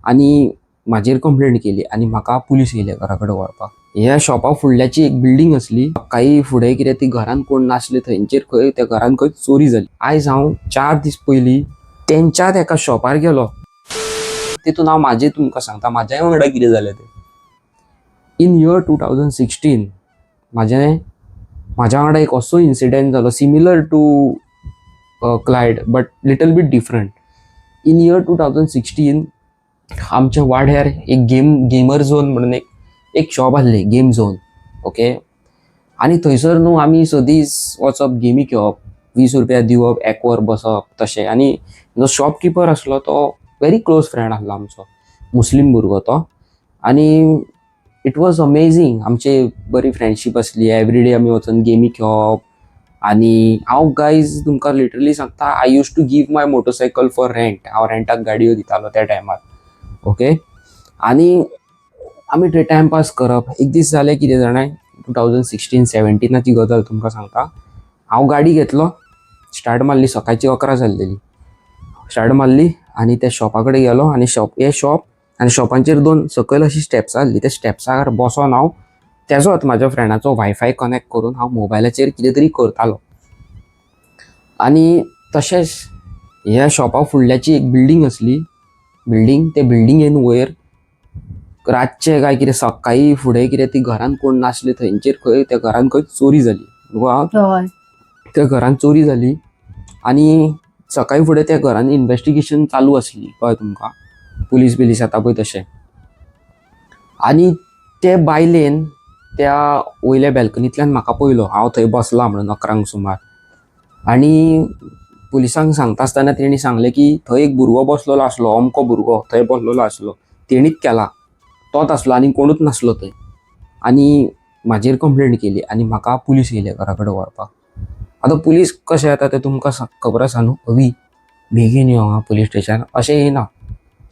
आनी म्हाजेर कंप्लेंट केली आनी म्हाका पुलीस येयले घरा कडेन व्हरपाक. ह्या शॉपा फुडल्याची एक बिल्डींग आसली. सकाळी फुडें कितें ती घरान कोण नासले, थंयचेर खंय त्या घरान खंय चोरी जाली. आयज हांव 4 दीस पयलीं तेंच्याच एका शॉपार गेलो. तितून हांव म्हाजें तुमकां सांगता, म्हाज्याय वांगडा कितें जालें तें. In year 2016 म्हाजें म्हाज्या वांगडा एक असो इन्सिडंट जालो, similar to Clyde but little bit different. In year 2016 आमच्या वाड्यार एक गेमर झोन म्हणून एक एक शॉप आसली, गेम झोन, ओके. आनी थंयसर न्हू आमी सदींच वचप, गेमी खेळप, 20 रुपया दिवप, एक वर बसप तशें. आनी जो शॉपकिपर आसलो तो व्हेरी क्लोज फ्रेंड आसलो आमचो, मुस्लीम भुरगो तो. आनी it was amazing. आमची बरी फ्रेंडशीप आसली. एवरीडे आमी वचून गेमी खेळप. आनी हांव गायज तुमकां लिटरली सांगता, I used to give my motorcycle for rent. हांव रेंटाक गाडयो दितालो त्या टायमार, ओके. आनी आमी थंय टायमपास करप. एक दीस जालें कितें जाणा, 2016 सेव्हन्टिनाची गजाल तुमकां सांगता. हांव गाडी घेतलो, स्टार्ट मारली. सकाळची 11 जाल्लेली. स्टार्ट मारली आनी त्या शॉपा कडेन गेलो. आनी शॉप हें शॉप आनी शॉपांचेर दोन सकयल अशी स्टेप्सां आसली. त्या स्टेप्सार बसोन हांव तेजोच म्हाज्या फ्रेंडाचो वायफाय कनेक्ट करून हांव मोबायलाचेर कितें तरी करतालो. आनी तशेंच ह्या शॉपा फुडल्याची एक बिल्डींग आसली, बिल्डींग. ते बिल्डिंगेन वयर रातचें काय कितें सकाळी फुडें कितें ती घरान कोण नासले, थंयचेर खंय त्या घरान खंय चोरी जाली वा त्या घरान चोरी जाली. आनी सकाळी फुडें त्या घरान इन्वेस्टिगेशन चालू आसली, कळ्ळें तुमकां, पुलीस बिलीस येता पळय तशें. आनी ते बायलेन त्या वयल्या बॅल्कनींतल्यान म्हाका पळयलो, हांव थंय बसला म्हणून 11ंक सुमार. आनी पुलिसांक सांगता आसतना तेणी सांगलें की थंय एक भुरगो बसलेलो आसलो, अमको भुरगो थंय बसलेलो आसलो, तेणीच केला, तोच आसलो आनी कोणूच नासलो थंय. आनी म्हाजेर कंप्लेंट केली आनी म्हाका पुलीस येयले घरा कडेन व्हरपाक. आतां पुलीस कशे येता तें तुमकां खबर आसा न्हू. अवी, बेगीन यो आं पुलीस स्टेशन, अशें येयना.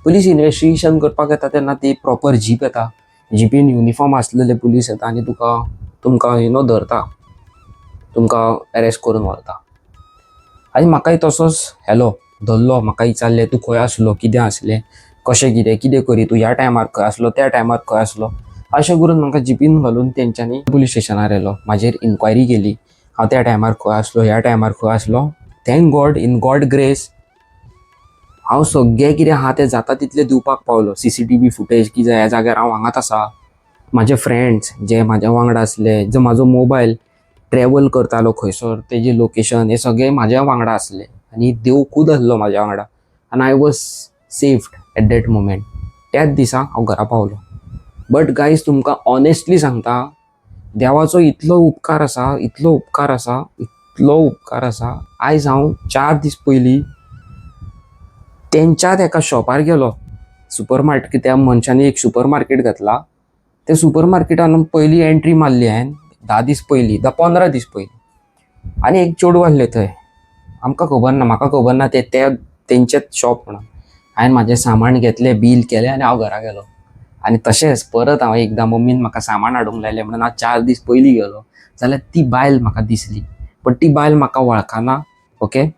पुलीस इन्वेस्टिगेशन करपाक येता तेन्ना ती प्रॉपर जीप येता. जिपीन युनिफॉर्म आसलेले पुलीस येता आनी तुका तुमकां you know धरता, तुमकां अरेस्ट करून व्हरता. आनी म्हाकाय तसोच हेलो धरलो. म्हाका विचारलें, तूं खंय आसलो, कितें आसलें, कशें कितें कितें करी तूं, ह्या टायमार खंय आसलो, त्या टायमार खंय आसलो, अशें करून म्हाका जिपीन घालून तेंच्यांनी पुलीस स्टेशनार व्हेलो. म्हाजेर इन्क्वायरी केली, हांव त्या टायमार खंय आसलो, ह्या टायमार खंय आसलो. Thank God, in God grace, हांव सगळें कितें आहा तें जाता तितलें दिवपाक पावलो. सीसीटीव्ही फुटेज की ह्या जाग्यार हांव हांगाच आसा. म्हाजे फ्रेंड्स जे म्हाज्या वांगडा आसले, जो म्हाजो मोबायल ट्रॅवल करतालो खंयसर, तेजें लोकेशन, हें सगळें म्हाज्या वांगडा आसलें. आनी देव खूद आसलो म्हाज्या वांगडा आनी I was saved at that moment. त्याच दिसा हांव घरा पावलो. बट गायज, तुमकां ऑनेस्टली सांगता, देवाचो इतलो उपकार आसा, इतलो उपकार आसा, इतलो उपकार आसा. आयज हांव 4 दीस पयलीं तेंच्याच एका शॉपार गेलो, सुपर मार्केट. त्या मनशांनी एक सुपर मार्केट घातला. त्या सुपर मार्केटान पयली एंट्री मारली हांवें 10 दीस पयलीं, 10-15 दीस पयलीं. आनी एक चेडूं आसलें थंय. आमकां खबर ना, म्हाका खबर ना ते ते तेंचेच शॉप म्हणून. हांवें म्हाजें सामान घेतलें, बील केलें आनी हांव घरा गेलो. आनी तशेंच परत हांव एकदां मम्मीन म्हाका सामान हाडूंक लायलें म्हणून हांव 4 दीस पयलीं गेलो जाल्यार ती बायल म्हाका दिसली. पण ती बायल म्हाका वळखना, ओके.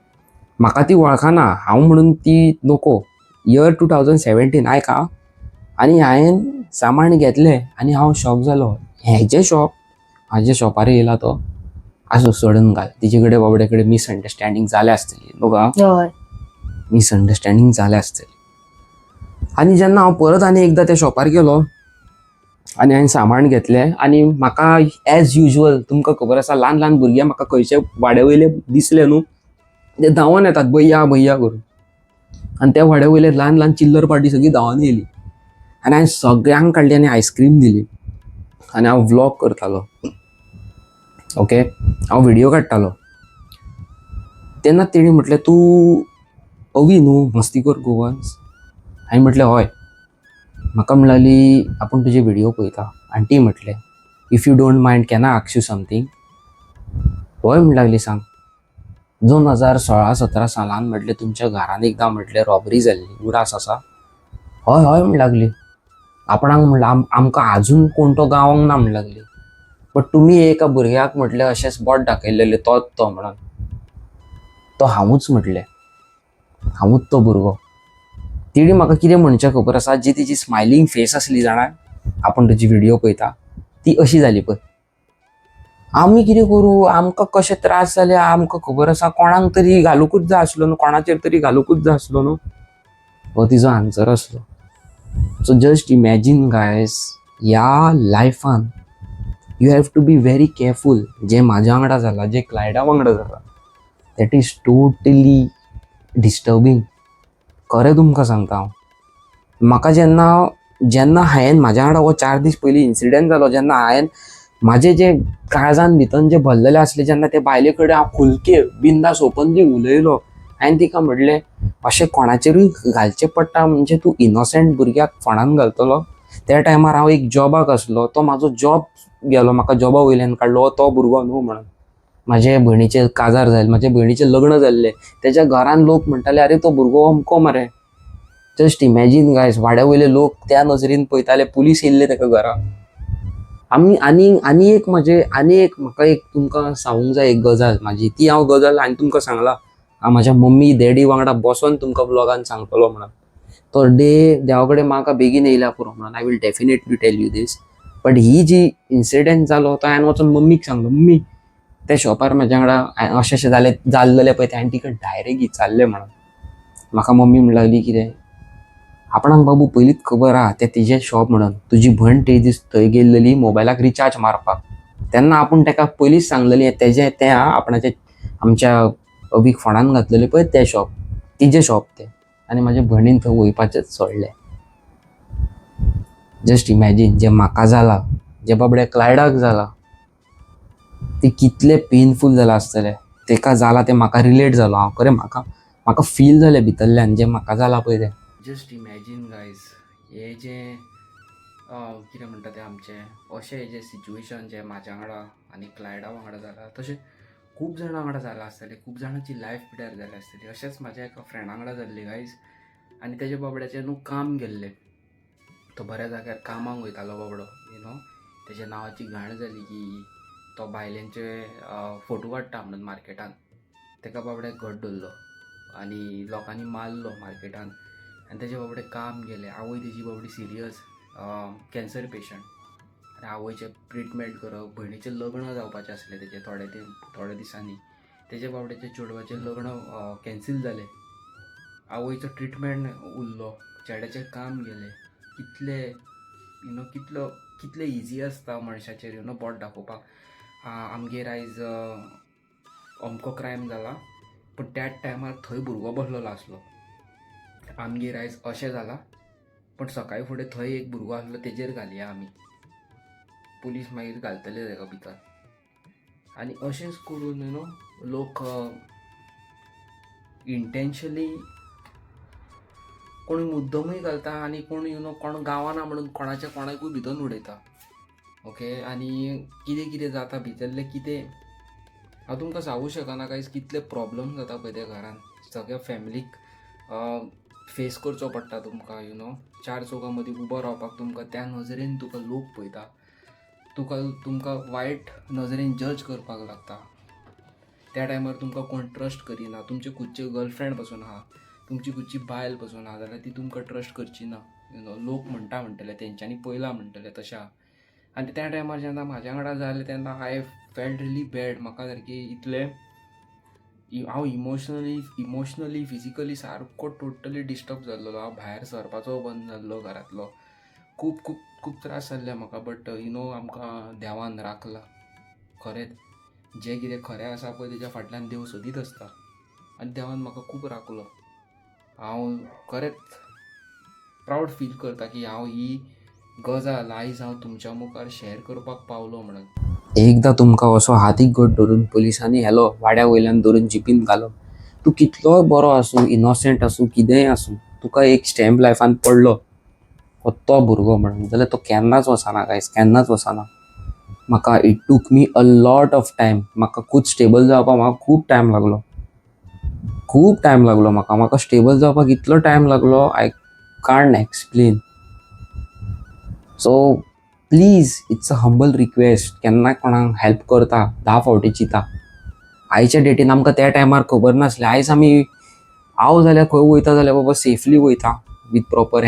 म्हाका ती वळखना, हांव म्हणून ती नको. इयर 2017, आयक आं. आनी हांवें सामान घेतलें आनी हांव शॉक जालो, हेजें शॉप म्हाज्या शॉपार येयला तो. आसूं, सोडून घाल. तिजे कडेन बाबडे कडेन मिसअंडरस्टँडींग जालें आसतली न्हू गा. मिसअंडरस्टँडींग जालें आसतलें. आनी जेन्ना हांव परत आनी एकदां त्या शॉपार गेलो आनी हांवें सामान घेतलें आनी म्हाका एज युजल, तुमकां खबर आसा, ल्हान ल्हान भुरगे म्हाका खंयचे वाड्या वयले दिसले न्हू, ते धांवन येतात भैया भैया करून. आनी त्या वाड्या वयले ल्हान ल्हान चिल्लर पार्टी सगळी धांवन येयली आनी हांवें सगळ्यांक काडली आनी आयस्क्रीम दिली. आनी हांव व्लॉग करतालो, ओके, हांव व्हिडियो काडटालो. तेन्ना तेणी म्हटलें, तूं अवी न्हू, मस्तीखोर गोवन्स? हांवें म्हटलें, हय. म्हाका म्हणली, आपूण तुजे व्हिडियो पळयता. आंटी म्हटलें, if you don't mind, can I ask you something? हय म्हण लागली, सांग. 2016-17 सालान म्हटलें तुमच्या घरान एकदां म्हटलें रॉबरी जाल्ली, उडास आसा? हय हय म्हण लागली. आपणाक म्हणलं आमकां आजून कोण तो गावोंक ना म्हण लागली, बट तुमी एका भुरग्याक म्हटलें अशेंच बोट दाखयलेलें, तोच तो म्हणून. तो हांवूच म्हटलें, हांवूच तो भुरगो. तिणी म्हाका कितें म्हणचें खबर आसा, जी तिची स्मायलींग फेस आसली जाणा, आपूण तुजी व्हिडिओ पळयता ती अशी जाली पळय. आमी कितें करूं, आमकां कशे त्रास जाले आमकां खबर आसा. कोणाक तरी घालुकूच जाय आसलो न्हू, कोणाचेर तरी घालुकूच जाय आसलो न्हू, हो तिजो आन्सर आसलो. सो जस्ट इमॅजीन गायज, ह्या लायफान you have to be very careful. जें म्हाज्या वांगडा जालां, जें क्लायडा वांगडा जालां, that is totally disturbing. खरें तुमकां सांगता हांव, म्हाका जेन्ना जेन्ना हांवें म्हाज्या वांगडा हो 4 दीस पयलीं इन्सिडंट जालो, जेन्ना हांवें म्हाजें जें काळजान भितर जें भरलेलें आसलें, जेन्ना ते बायले कडेन हांव खुलके बिंदास ओपनली उलयलो, हांवें तिका म्हणलें, अशें कोणाचेरूय घालचें पडटा म्हणजे तूं इनोसंट भुरग्याक फोंडान घालतलो. त्या टायमार हांव एक जॉबाक आसलो, तो म्हाजो जॉब गेलो, म्हाका जॉबा वयल्यान काडलो तो भुरगो न्हू म्हणून. म्हाजे भयणीचें काजार जालें, म्हाज्या भयणीचें लग्न जाल्लें, तेज्या घरान लोक म्हणटाले, "आरे, तो भुरगो अमको मरे." जस्ट इमॅजीन गायज, वाड्या वयले लोक त्या नजरेन पळयताले, पुलीस येयल्ले तेका घरा. आमी आनी आनी एक म्हाजे आनी एक म्हाका एक तुमकां सांगूंक जाय एक गजाल म्हाजी. ती हांव गजाल हांवें तुमकां सांगला, हांव म्हाज्या मम्मी डॅडी वांगडा बसोन तुमकां ब्लॉगान सांगतलो म्हणून. तो डे देवा कडेन म्हाका बेगीन येयल्या पुरो म्हणून I will definitely tell you this. But he ji incident जालो तो हांवें वचोन मम्मीक सांगलो, "मम्मी, त्या शॉपार म्हाज्या वांगडा अशें अशें जालें." जाल्लें पळय तें हांवें तिका डायरेक्ट विचारलें म्हणून. म्हाका मम्मी म्हणूंक लागली, "कितें आपणाक बाबू पयलींच खबर आहा तें तिजें शॉप म्हणून. तुजी भयण ते दीस थंय गेल्लेली मोबायलाक रिचार्ज मारपाक, तेन्ना आपूण ताका पयलींच सांगलेली तेजें तें आहा, आपणाचे आमच्या अभीक फोंडान घातलेलें पळय तें शॉप, तिजें शॉप तें." आनी म्हाज्या भयणीन थंय वयपाचेंच सोडलें. जस्ट इमॅजीन, जें म्हाका जालां, जें बाबड्या क्लायडाक जालां, तें कितलें पेनफूल जालां आसतलें. तेका जालां तें म्हाका रिलेट जालो हांव. खरें म्हाका म्हाका फील जालें भितरल्यान जें म्हाका जालां पळय तें. जस्ट इमॅजीन गायज, हें जें कितें म्हणटा तें, आमचें अशें जें सिच्युएशन जें म्हाज्या वांगडा आनी क्लायडा वांगडा जालां, तशें खूब जाणां वांगडा जालां आसतलें, खूब जाणांची लायफ पिड्यार जाल्या आसतली. अशेंच म्हाज्या एका फ्रेंडा वांगडा जाल्लें गायज. आनी तेज्या बाबड्याचें न्हू काम गेल्लें. तो बऱ्या जाग्यार कामाक वयतालो बाबडो you know तेज्या नांवाची घाण जाली की तो बायलांचे फोटो काडटा म्हणून मार्केटान. तेका बाबड्याक घट धरलो आनी लोकांनी मारलो मार्केटान आनी तेजें बाबडें काम गेलें. आवय तेजी बाबडी सिरियस कॅन्सर पेशंट आनी आवयचें ट्रिटमेंट करप, भयणीचें लग्न जावपाचें आसलें तेजें थोडे ते थोड्या दिसांनी, तेज्या बाबड्याचें चेडवाचें लग्न कॅन्सील जालें, आवयचो ट्रिटमेंट उरलो, चेड्याचें काम गेलें. कितले you know कितलो कितलें इजी आसता मनशाचेर you know बोट दाखोवपाक, आमगेर आयज अमको क्रायम जाला पूण त्याच टायमार थंय भुरगो बसलेलो आसलो, आमगेर आयज अशें जालां पण सकाळी फुडें थंय एक भुरगो आसलो, तेजेर घालया आमी पुलीस, मागीर घालतले तेका भितर. आनी अशेंच करून you know लोक इंटेन्शनली कोण मुद्दमूय घालता आनी कोण you know कोण गावाना म्हणून कोणाच्या कोणाकूय भितर उडयता. ओके, आनी कितें कितें जाता भितरलें कितें हांव तुमकां सांगूं शकना कांयच. कितले प्रॉब्लम जाता पळय त्या घरान, सगळ्या फॅमिलीक फेस करचो पडटा तुमकां. You know चार चौगां मदीं उबो रावपाक तुमकां त्या नजरेन तुका लोक पळयता, तुका तुमकां वायट नजरेन जज करपाक लागता. त्या टायमार तुमकां कोण ट्रस्ट करिना. तुमचे खुदचे गर्लफ्रेंड पासून आहा, तुमची खुदची बायल पासून आहा जाल्यार ती तुमकां ट्रस्ट करची ना. You know लोक म्हणटा म्हणटले, तेंच्यांनी पळयलां म्हणटले तशें आहा. आनी त्या टायमार जेन्ना म्हाज्या वांगडा जालें तेन्ना I felt really bad. म्हाका सारकें इतलें हांव इमोशनली फिजिकली सारको टोटली डिस्टर्ब जाल्लो. हांव भायर सरपाचो बंद जाल्लो घरांतलो. खूब खूब खूब त्रास जाल्ले म्हाका. बट you know आमकां देवान राखला. खरेंच, जें कितें खरें आसा पळय तेज्या फाटल्यान देव सदींच आसता आनी देवान म्हाका खूब राखलो. हांव खरेंच प्रावड फील करता की हांव ही गजाल आयज हांव तुमच्या मुखार शेअर करपाक पावलो म्हणून. एकदां तुमकां असो हातीक घट धरून पुलिसांनी व्हेलो, वाड्या वयल्यान धरून जिपीन घालो, तूं कितलोय बरो आसूं, इनोसंट आसूं, कितेंय आसूं, तुका एक स्टॅम्प लायफान पडलो हो तो भुरगो म्हणून जाल्यार तो केन्नाच वचना गायज, केन्नाच वचना. म्हाका it took me a lot of time. म्हाका खूब स्टेबल जावपाक म्हाका खूब टायम लागलो, खूब टायम लागलो म्हाका. म्हाका स्टेबल जावपाक इतलो टायम लागलो, I can't explain. So please, it's a humble request, केन्ना कोणाक हेल्प करता 10 फावटी चिंता. आयच्या डेटीन आमकां त्या टायमार खबर नासलें. आयज आमी हांव जाल्यार खंय वयता जाल्यार बाबा सेफली वयता. With proper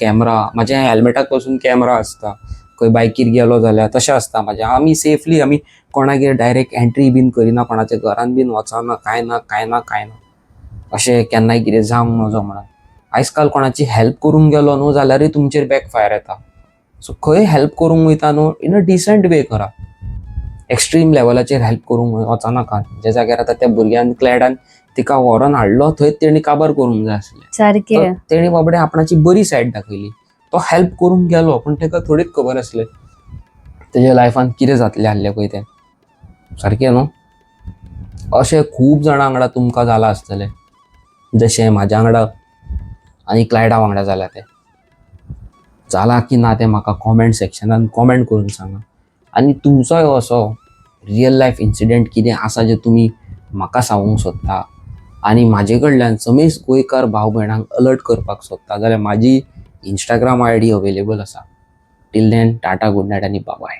camera. म्हाज्या हेल्मेटाक पासून कॅमरा आसता. खंय बायकीर गेलो जाल्यार तशें आसता म्हाजें. आमी सेफली, आमी कोणागेर डायरेक्ट एंट्री बीन करिना, कोणाच्या घरान बीन वचना, कांय ना, कांय ना, कांय ना. अशें केन्नाय कितें जावंक नजो म्हणून. आयज काल कोणाची हेल्प करूंक गेलो न्हू जाल्यारूय तुमचेर बॅक फायर येता. सो खंय हेल्प करूंक वयता न्हू, इन अ डिसंट वे करा. एक्स्ट्रीम लेवलाचेर हेल्प करूंक वचनाका. ज्या जाग्यार आतां त्या भुरग्यान, क्लॅडान तिका व्हरोन हाडलो, थंयच तेणी काबार करूंक जाय आसलें. सारकें. तेणी बाबडे आपणाची बरी सायड दाखयली. तो हेल्प करूंक गेलो, पूण ताका थोडीच खबर आसलें तेज्या लायफान कितें जातलें आहलें पळय तें. सारकें न्हू? अशें खूब जाणां वांगडा तुमकां जालां आसतलें, जशें म्हाज्या वांगडा आनी क्लायडा वांगडा जालां तें. जालां की ना तें म्हाका कॉमेंट सेक्शनान कॉमेंट करून सांगा. आनी तुमचोय असो रियल लायफ इन्सिडंट कितें आसा जें तुमी म्हाका सांगूंक सोदता आनी म्हाजे कडल्यान समेस्त गोंयकार भाव भयणांक अलर्ट करपाक सोदता जाल्यार म्हाजी इंस्टाग्राम आयडी अवेलेबल आसा. Till then, tata, good night आनी बाय.